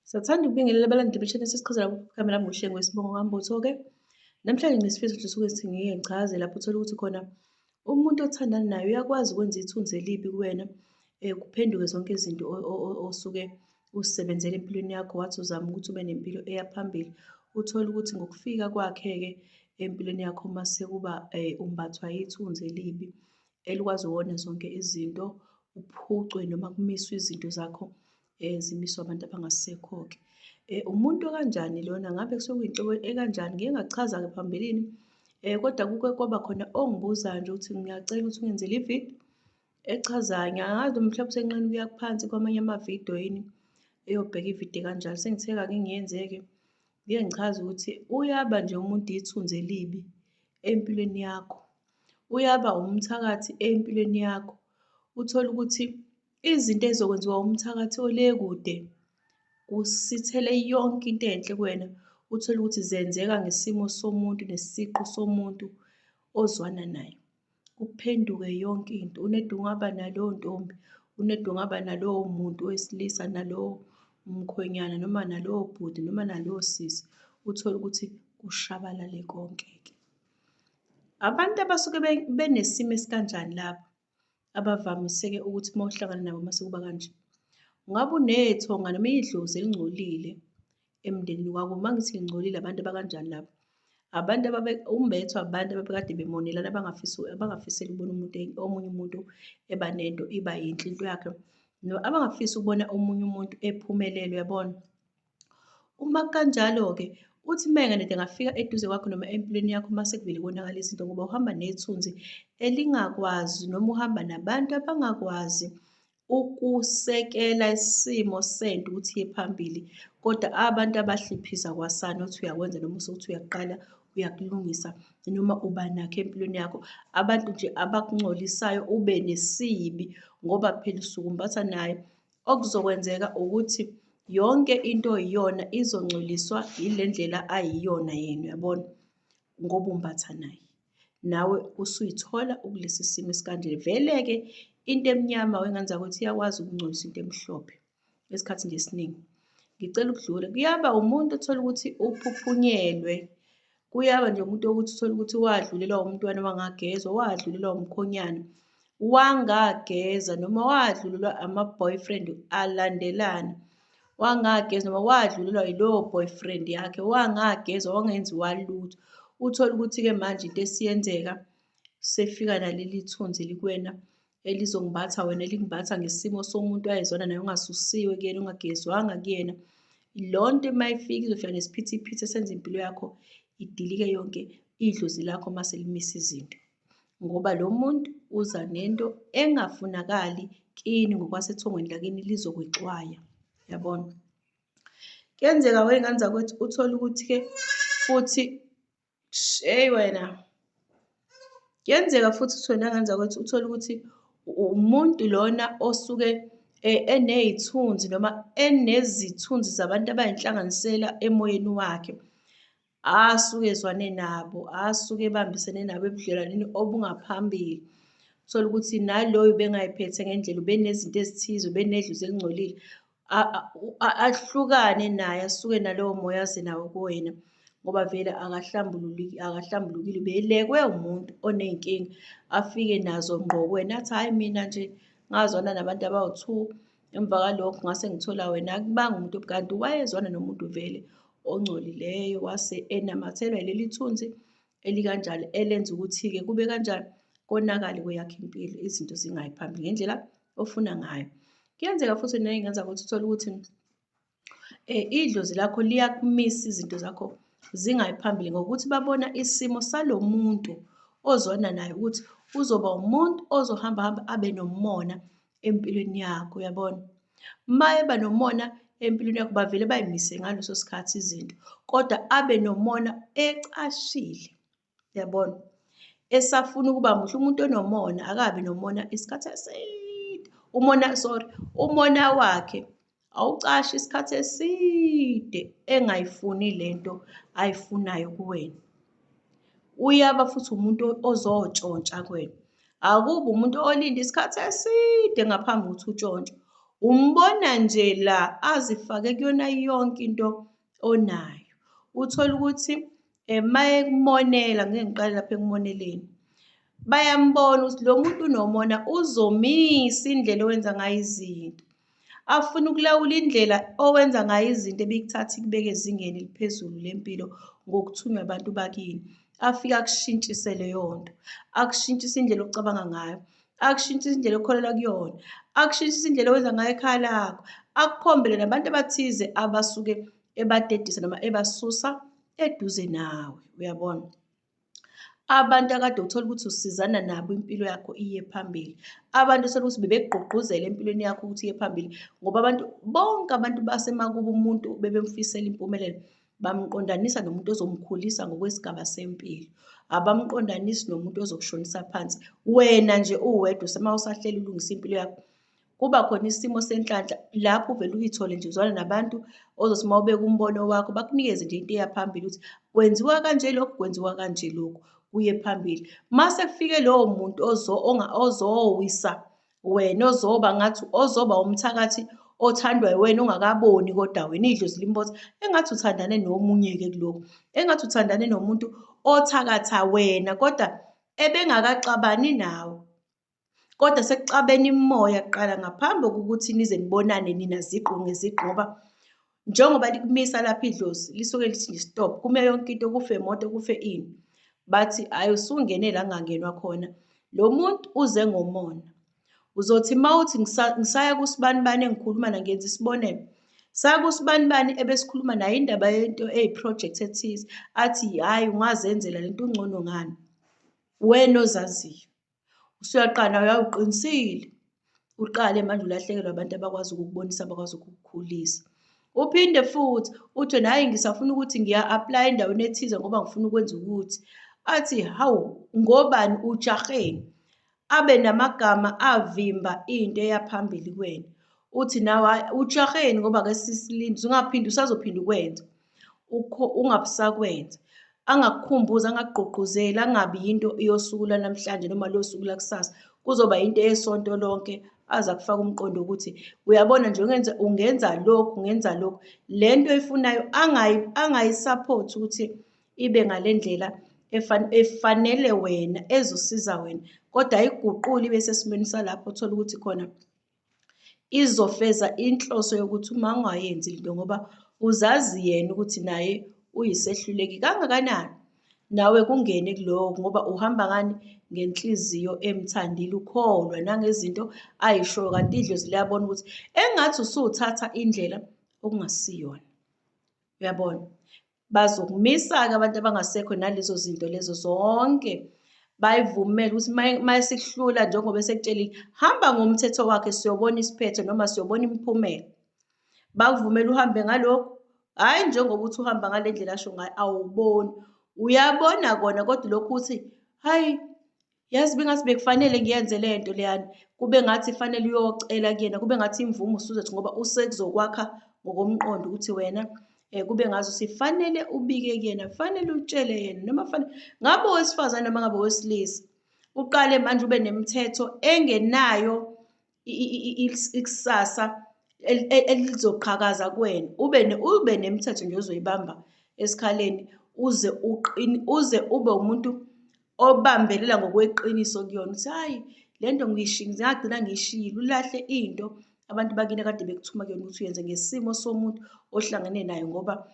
Siyathanda ukubingelela abalandeli be-channel sesichazela igama lami nguHlengiwe wesibongo kaMbutho-ke. Namhlanje nginesifiso nje sokuthi ngike ngichaze lapho uthole ukuthi khona umuntu othandana naye uyakwazi ukwenza ithunzi elibi kuwena, kuphenduke zonke izinto osuke uzisebenzele empilweni yakho, wathi uzama ukuthi ube nempilo eya phambili. Uthole ukuthi ngokufika kwakhe-ke empilweni yakho mase kuba umbathwa yithunzi elibi elikwazi ukona zonke izinto, uphucwe noma kumiswe izinto zakho zimiswe abantu abangasekho-ke. Umuntu okanjani lona? Ngabe kusuke kuyinhlobo ekanjani? Ngike ngakuchaza-ke phambilini kodwa kuke kwaba khona ongibuzayo nje ukuthi ngiyacela ukuthi ungenzele ividiyo echazayo. Ngiyangazi noma mhlawumbe usenqena ukuya phansi kwamanye amavidiyo yini eyobheka ividiyo ekanjalo. Sengithe ake ngiyenze-ke, ngike ngichaze ukuthi uyaba nje umuntu ithunzi elibi empilweni yakho. Uyaba umthakathi empilweni yakho. Uthole ukuthi izinto ey'zokwenziwa umthakathi ole kude kusithele yonke into enhle kuwena, uthole ukuthi zenzeka ngesimo somuntu nesiqu somuntu ozwana naye. Kuphenduke yonke into. Unede ungaba nalowo ntombi, unede ungaba nalowo muntu wesilisa nalowo mkhwenyana noma nalowo bhuti noma nalowo sisi, uthole ukuthi kushabalale konke-ke. Abantu abasuke benesimo esikanjani laba? Abavamiseke ukuthi uma uhlangana nabo mase kuba kanje. Ungabe unethonga noma idlozi elingcolile emndenini wakho. Uma ngithi lingcolile abantu abakanjani labo? Abantu ababe umbetho abantu ababekade bemonelana abangafisi abangafiseli ukubona umuntu omunye umuntu eba nento iba yinhle into yakhe. No, abangafisi ukubona omunye umuntu ephumelele uyabona. Uma kukanjalo-ke, uthi uma enganede engafika eduze kwakho noma empilweni yakho mase kuvele konakala izinto ngoba uhamba nethunzi elingakwazi noma uhamba nabantu abangakwazi ukusekela isimo sento ukuthi iye phambili kodwa abantu abahliphiza kwasani othi uyakwenza noma usukuthi uyaqala uyakulungisa noma uba nakho empilweni yakho abantu nje abakungcolisayo ube nesibi ngoba phela usuke umbatha naye Okuzokwenzeka ukuthi yonke into oyiyona izongcoliswa yile ndlela ayiyona yena, uyabona? Ngoba umbatha naye. Nawe usuyithola ukulesi simo esikanje. Vele-ke into emnyama wengane zakwethu iyakwazi ukungcolisa into emhlophe esikhathi nje esiningi. Ngicela ukudlula. Kuyaba umuntu othola ukuthi uphuphunyelwe Kuyaba nje umuntu wokuthi uthole ukuthi wadlulelwa umntwana wangagezwa, wadlulelwa umkhonyana wangageza noma wadlulelwa ama-boyfriend alandelana, wangageza noma wadlulelwa yilowo boyfriend yakhe wangagezwa wangenziwa lutho. Uthole ukuthi-ke manje into esiyenzeka sefika naleli thunzi likuwena elizombatha wena elikumbatha ngesimo somuntu ayezwana naye ongasusiwe kuyena ongagezwanga kuyena loo nto uma ifika izofika nesiphithiphithi esenza impilo yakho idilike yonke idlozi lakho uma selimisa izinto ngoba lo muntu uza nento engafunakali kini ngokwasethongweni lakini lizokwexwaya yabona kuyenzeka wey'ngane zakwethu uthole ukuthi-ke futhi Hey wena. Kuyenzeka futhi ukuthi wena ngenza ukuthi uthole ukuthi umuntu lona osuke e, eney'thunzi noma enezithunzi zabantu abayinhlanganisela emoyeni wakhe asuke ezwane nabo asuke ebambisene nabo ebudlelwaneni obungaphambili uthole ukuthi naloyo ubengayiphethe ngendlela ubenezinto ezithize ubenedlozi elingcolile ahlukane naye asuke nalowo moya aze nawo kuwena ngoba vele akahlambululiki akahlambulukile ubelekwe umuntu oney'nkinga afike nazo ngqo kuwena athi hhayi mina nje ngazwana nabantu abawu-two emva kwalokho ngase ngithola wena akubanga umuntu kanti wayezwana nomuntu vele ongcolileyo wase enamathelwa yileli thunzi elikanjalo elenza ukuthi-ke kube kanjani konakale kweyakho impilo izinto zingayi phambili ngendlela ofuna ngayo. Kuyenzeka futhi ney'ngane zakwethu uthole ukuthi idlozi lakho liyakumisa izinto zakho zingayi phambili ngokuthi babona isimo salo muntu ozwana naye ukuthi uzoba umuntu ozohamba hamba abe nomona empilweni yakho, uyabona? Uma eba nomona empilweni yakho bavele bayimise ngaleso sikhathi izinto kodwa abe nomona ecashile. Uyabona? Esafuna ukuba muhle umuntu onomona akabi nomona isikhathi eside. Umona sorry, umona wakhe awucashi isikhathi eside engayifuni lento ayifunayo kuwena. Uyaba futhi umuntu ozotshontsha kuwena. Akubi umuntu olinda isikhathi eside ngaphambi kokuthi utshontshe. Umbona nje la azifake kuyona yonke into onayo. Uthole ukuthi mayekumonela, ngike ngiqale lapha ekumoneleni, bayambona ukuthi lo muntu unomona uzomisa indlela owenza ngayo izinto. Afune ukulawula indlela owenza ngayo izinto ebikuthatha ikubeke ezingeni eliphezulu lempilo ngokuthunywa abantu bakini. Afike akushintshise leyo nto, akushintshise indlela ocabanga ngayo, akushintshise indlela okholelwa kuyona, akushintshise indlela owenza ngayo ekhaya lakho, akukhombele nabantu abathize abasuke ebadedisa noma ebasusa eduze nawe, uyabona. Abantu akade uthola ukuthi usizana nabo impilo yakho iye phambili, abantu othola ukuthi bebekugqugquzela empilweni yakho ukuthi iye phambili, ngoba abantu bonke abantu basemakubo umuntu bebemfisela impumelelo, bamqondanisa nomuntu ozomkhulisa ngokwesigaba sempilo, abamqondanisi nomuntu ozokushonisa phansi. Wena nje uwedwa uma usahleli ulungisa impilo yakho, kuba khona isimo senhlanhla lapho uvele uyithole nje uzwana nabantu ozothi uma ubeka umbono wakho bakunikeze nje into eya phambili ukuthi kwenziwa kanje lokhu, kwenziwa kanje lokhu, kuye phambili. Mase kufike lowo muntu ozowisa wena, ozoba ngathi ozoba umthakathi othandwa wena ungakaboni, kodwa wena idlozi limbotha engathi uthandane nomunye-ke kulokhu, engathi uthandane nomuntu othakatha wena kodwa ebengakaxabani nawe, kodwa sekuxabene imimoya kuqala ngaphambi kokuthi nize nibonane nina ziqu ngeziqu. Ngoba njengoba likumisa lapha idlozi lisuke lithi nje stop, kume yonke into, kufe imoto, kufe ini, bathi hhayi usungene la kungangenwa khona. Lo muntu uze ngomona. Uzothi uma uthi ngisaya kusibanibani engikhuluma naye, ngenza isibonelo, saya kusibanibani ebesikhuluma naye indaba yento eyi-project ethize, athi hhayi ungazenzela lento ungcono ngani, wena ozaziyo. Usuyaqala nawe uyawuqinisile, uqale manje ulahlekelwe abantu abakwazi ukukubonisa, abakwazi ukukukhulisa. Uphinde futhi uthi wena hhayi ngisafuna ukuthi ngiya-aplaya endaweni ethize ngoba ngifuna ukwenza ukuthi, athi hawu ngobani, ujaheni, abe namagama avimba into eya phambili kuwena. Uthi nawe hhayi ujaheni ngoba ake sisilinde, ungaphinde usazophinda ukwenza, ungabusakwenza. Angakukhumbuzi, angakugqugquzeli, angabi yinto yosuku lwanamhlanje noma losuku lakusasa, kuzoba yinto yesonto lonke, aze akufake umqondo ukuthi uyabona nje ungenza lokhu, ungenza lokhu. Le nto oyifunayo angayisaphothi ukuthi ibe ngale ndlela efanele wena, ezosiza wena, kodwa ayiguqule ibe sesimweni salapho othola ukuthi khona izofeza inhloso yokuthi uma ungayenzi lento, ngoba uzazi yena ukuthi naye uyisehluleki kangakanani, nawe kungene kuloko ngoba uhamba ngani ngenhliziyo emthandile, ukholwa nangezinto ayishoyo, kanti idlozi liyabona ukuthi engathi usuthatha indlela okungasiyona, uyabona. Bazokumisa-ke abantu abangasekho nalezo zinto lezo zonke, bayivumele ukuthi uma esikuhlula njengoba esekutshelile, hamba ngomthetho wakhe, siyobona isiphetho noma siyobona imiphumela. Bakuvumele uhambe ngalokhu, hhayi njengoba uthi uhamba ngale ndlela asho ngayo, awuboni. Uyabona kona kodwa lokhu uthi hhayi yazi bengathi bekufanele ngiyenze le nto leyana, kube ngathi fanele uyocela kuyena, kube ngathi imvume usuzothi ngoba usekuzokwakha ngokomqondo ukuthi wena kube ngazi ukuthi fanele ubike kuyena, fanele utshele yena, noma fanele ngabe owesifazane noma ngabe owesilisa, uqale manje ube nemithetho engenayo ikusasa elizoqhakaza kuwena, ube nemithetho nje ozoyibamba esikhaleni, uze uqine, uze ube umuntu obambelela ngokweqiniso kuyona, uthi hhayi le nto ngagcina ngiyishiyile, ulahle into abantu bakini akade bekuthuma kuyona ukuthi uyenze ngesimo somuntu ohlangene naye, ngoba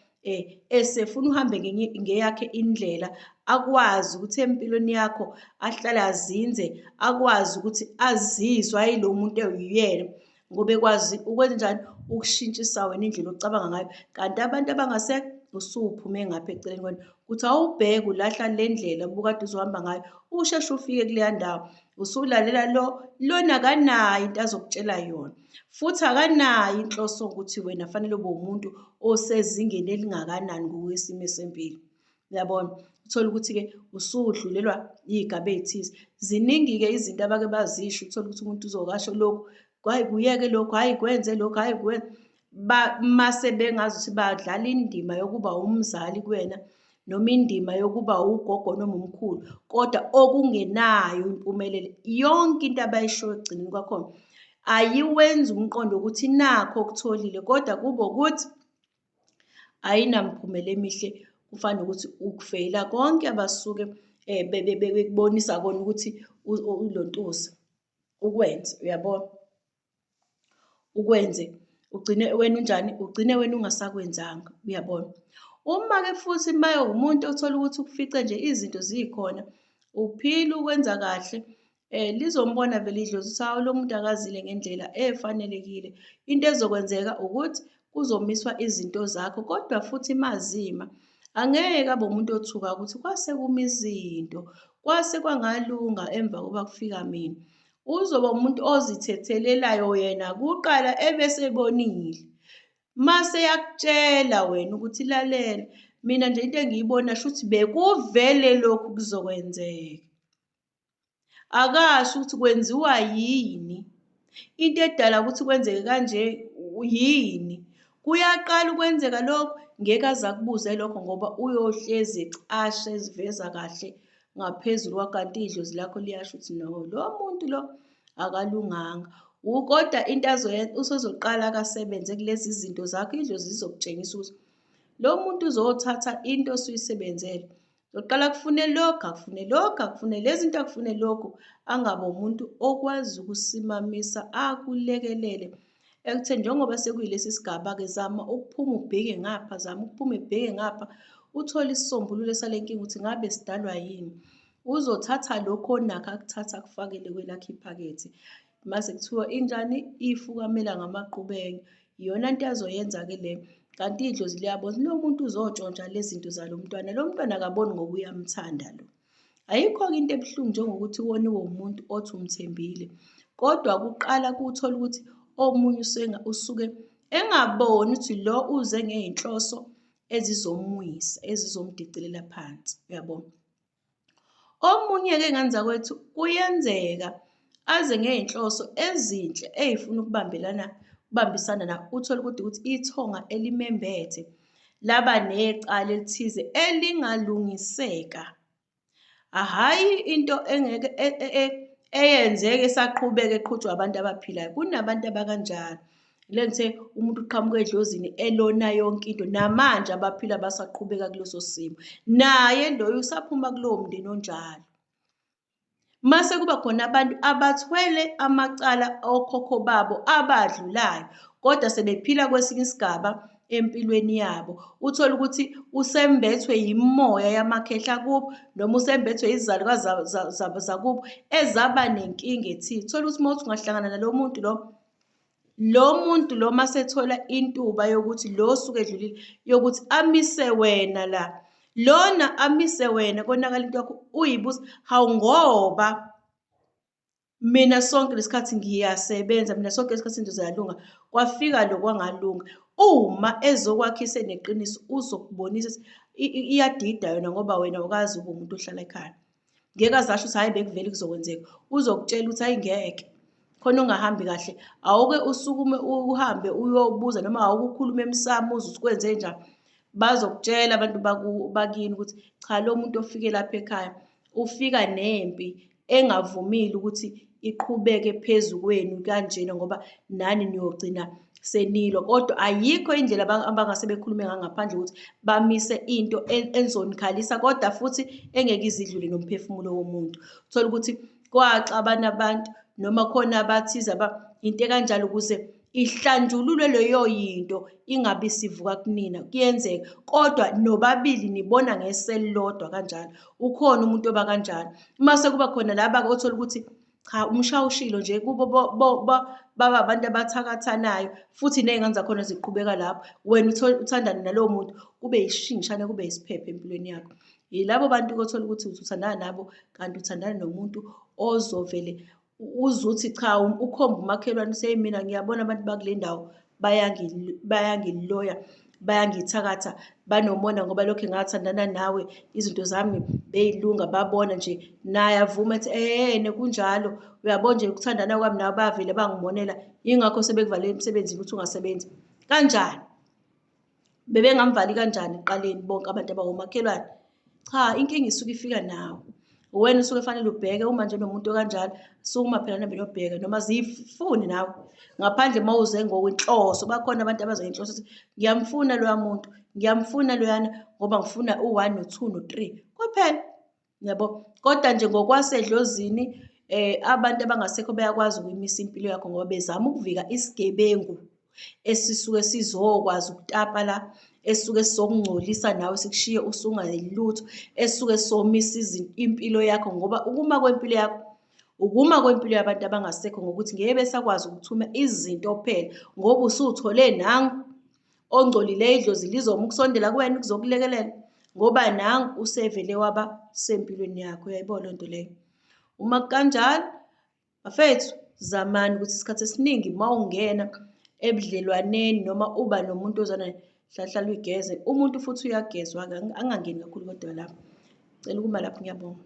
esefuna uhambe ngeyakhe indlela, akwazi ukuthi empilweni yakho ahlale azinze, akwazi ukuthi azizwe ayilo muntu ewuyena, ngoba ekwazi ukwenza njani, ukushintshisa wena indlela ocabanga ngayo. Kanti abantu abangasekho usuphume ngapha eceleni kwena, ukuthi awubheke ulahla le ndlela obukade uzohamba ngayo, usheshe ufike kuleya ndawo, usulalela lo, lona akanayo into azokutshela yona, futhi akanayo inhloso ukuthi wena fanele ube umuntu osezingeni elingakanani ngokwesimo sempilo. Uyabona, uthole ukuthi-ke usudlulelwa iy'gaba ey'thize. Ziningi-ke izinto abake bazisho, uthole ukuthi umuntu uzokasho lokhu, hhayi kuyeke lokhu, hhayi kwenze lokhu, hhayi kwenze. Mase bengazi ukuthi badlala indima yokuba umzali kuwena noma indima yokuba ugogo noma umkhulu, kodwa okungenayo impumelelo. Yonke into abayishoyo ekugcineni kwakhona Ayiwenzi umqondo ukuthi nakho okutholile kodwa kube ukuthi ayinamphumela emihle, kufana nokuthi ukufeyila konke abasuke bekubonisa kona ukuthi ulontuza ukwenze, uyabona? Ukwenze ugcine wena unjani? Ugcine wena ungasakwenzanga, uyabona? Uma-ke futhi maye umuntu othola ukuthi ukufice nje izinto zikhona, uphila ukwenza kahle, lizombona vele idlozi ukuthi hawu lo muntu akazile ngendlela efanelekile. Into ezokwenzeka ukuthi kuzomiswa izinto zakho kodwa futhi mazima angeke abe umuntu othuka ukuthi kwase kuma izinto, kwase kwangalunga emva kokuba kufika mina. Uzoba umuntu ozithethelelayo yena kuqala ebese ebonile. Mase yakutshela wena ukuthi lalela, mina nje into engiyibona shuthi bekuvele lokhu kuzokwenzeka. Akasho ukuthi kwenziwa yini, into edala ukuthi kwenzeke kanje yini. Kuyaqala ukwenzeka lokhu, ngeke aze akubuze lokho ngoba uyohlezi ecashe eziveza kahle ngaphezulu kwakho kanti idlozi lakho liyasho ukuthi no, lo muntu lo akalunganga. Kodwa into azoyenza usezoqala akasebenze kulezi zinto zakho, idlozi lizokutshengisa ukuthi lo muntu uzothatha into osuyisebenzele. Uzoqala akufune lokhu, akufune lokhu, akufune lezi zinto, akufune lokhu. Angabe umuntu okwazi ukusimamisa akulekelele ekutheni njengoba sekuyilesi sigaba-ke zama ukuphuma ubheke ngapha, zama ukuphuma ubheke ngapha, uthole isisombululo sale nkinga ukuthi ngabe sidalwa yini. Uzothatha lokhu onakho akuthathe akufakele kwelakhe iphakethe. Mase kuthiwa injani? Ifukamela ngamaqubenge. Iyona nto azoyenza-ke leyo. Kanti idlozi liyabona lo muntu uzontshontsha lezi zinto zalo mntwana. Lo mntwana akaboni ngoba uyamthanda lo. Ayikho-ke into ebuhlungu njengokuthi woniwe umuntu othi umthembile. Kodwa kuqala kuthole ukuthi omunye usuke engaboni ukuthi lo uze ngey'nhloso ezizomwisa, ezizomdicilela phansi, uyabona? Omunye-ke ngane zakwethu kuyenzeka aze ngey'nhloso ezinhle ey'funa ukubambelana, ukubambisana nawe. Uthole ukuthi ukuthi ithonga elimembethe laba necala elithize elingalungiseka. Hhayi into engeke eyenzeka esaqhubeka eqhutshwa abantu abaphilayo. Kunabantu abakanjalo. Le ngithe umuntu uqhamuka edlozini elona yonke into, namanje abaphila basaqhubeka kuleso simo. Naye loyo usaphuma kulowo mndeni onjalo. Mase kuba khona abantu abathwele amacala okhokho babo abadlulayo kodwa sebephila kwesinye isigaba empilweni yabo. Uthole ukuthi usembethwe yimoya yamakhehla kubo noma usembethwe izalukazi zakubo ezaba nenkinga ethile. Uthole ukuthi uma uthi ungahlangana nalo muntu lo, lo muntu lo masethola intuba yokuthi lo osuke edlulile yokuthi amise wena la, lona amise wena konakala into yakho uyibuza, hawu ngoba mina sonke lesikhathi ngiyasebenza, mina sonke lesikhathi izinto ziyalunga, kwafika lo kwangalunga. Uma ezokwakhisa eneqiniso uzokubonisa ukuthi iyadida yona ngoba wena awukazi ube umuntu ohlala ekhaya. Ngeke aze asho ukuthi hhayi bekuvele kuzokwenzeka. Uzokutshela ukuthi hhayi ngeke, khona ongahambi kahle. Awuke usukume uhambe uyobuza noma awuke ukhulume emsamo uzwe ukuthi kwenzenjani. Bazokutshela abantu bakini ukuthi cha lo muntu ofike lapha ekhaya ufika nempi engavumile ukuthi iqhubeke phezu kwenu kanjena ngoba nani niyogcina senilwa. Kodwa ayikho indlela abangase bekhulume ngayo ngaphandle kokuthi bamise into enzonikhalisa kodwa futhi engeke izidlule nomphefumulo womuntu. Uthole ukuthi kwaxabana abantu noma khona abathize into ekanjalo ukuze ihlanjululwe leyo yinto ingabe isivuka kunina. Kuyenzeka kodwa nobabili nibona ngeso elilodwa kanjalo. Ukhona umuntu oba kanjalo. Uma sekuba khona laba-ke othola ukuthi cha umshawushilo nje kubo baba abantu abathakathanayo futhi ney'ngane zakhona ziqhubeka lapho. Wena uthandane nalowo muntu kube yishingishane kube yisiphepho empilweni yakho. Yilabo bantu-ke othola ukuthi uthi uthandana nabo kanti uthandana nomuntu ozovele uze uthi cha ukhombe umakhelwane uthi hheyi mina ngiyabona abantu bakule ndawo bayangiloya, bayangithakatha, banomona ngoba lokhu ngathandana nawe izinto zami bey'lunga babona nje. Naye avume athi ehhene kunjalo, uyabona nje ukuthandana kwami nawe bavele bangimonela yingakho sebekuvalele emsebenzini ukuthi ungasebenzi. Kanjani? Bebengamvali kanjani ekuqaleni bonke abantu abawomakhelwane? Cha, inkinga isuke ifika nawe. Uwena usuke fanele ubheke uma nje unomuntu okanjalo, sukuma phela nihambe niyobheka noma zifune nawe. Ngaphandle uma uze ngokwenhloso, bakhona abantu abaza ngenhloso ukuthi ngiyamfuna loya muntu, ngiyamfuna loyana ngoba ngifuna u-one no-two no-three, kwaphela. Yabo? Kodwa nje ngokwasedlozini abantu abangasekho bayakwazi ukuyimisa impilo yakho ngoba bezama ukuvika isigebengu esisuke sizokwazi ukutapa la, esisuke sizokungcolisa nawe sikushiye usungalutho, esisuke somisa impilo yakho ngoba ukuma kwempilo yakho ukuma kwempilo yabantu abangasekho ngokuthi ngeke besakwazi ukuthuma izinto phela ngoba usuthole nangu ongcolileyo idlozi lizoma ukusondela kuwena kuzokulekelela ngoba nangu usevele waba sempilweni yakho. Uyayibona loo nto leyo? Uma kukanjalo bafethu, zamani ukuthi isikhathi esiningi uma ungena ebudlelwaneni noma uba nomuntu ozwana naye, hlala uyigeze. Umuntu futhi uyagezwa-ke, angingangeni kakhulu kodwa lapho. Cela ukuma lapho, ngiyabonga.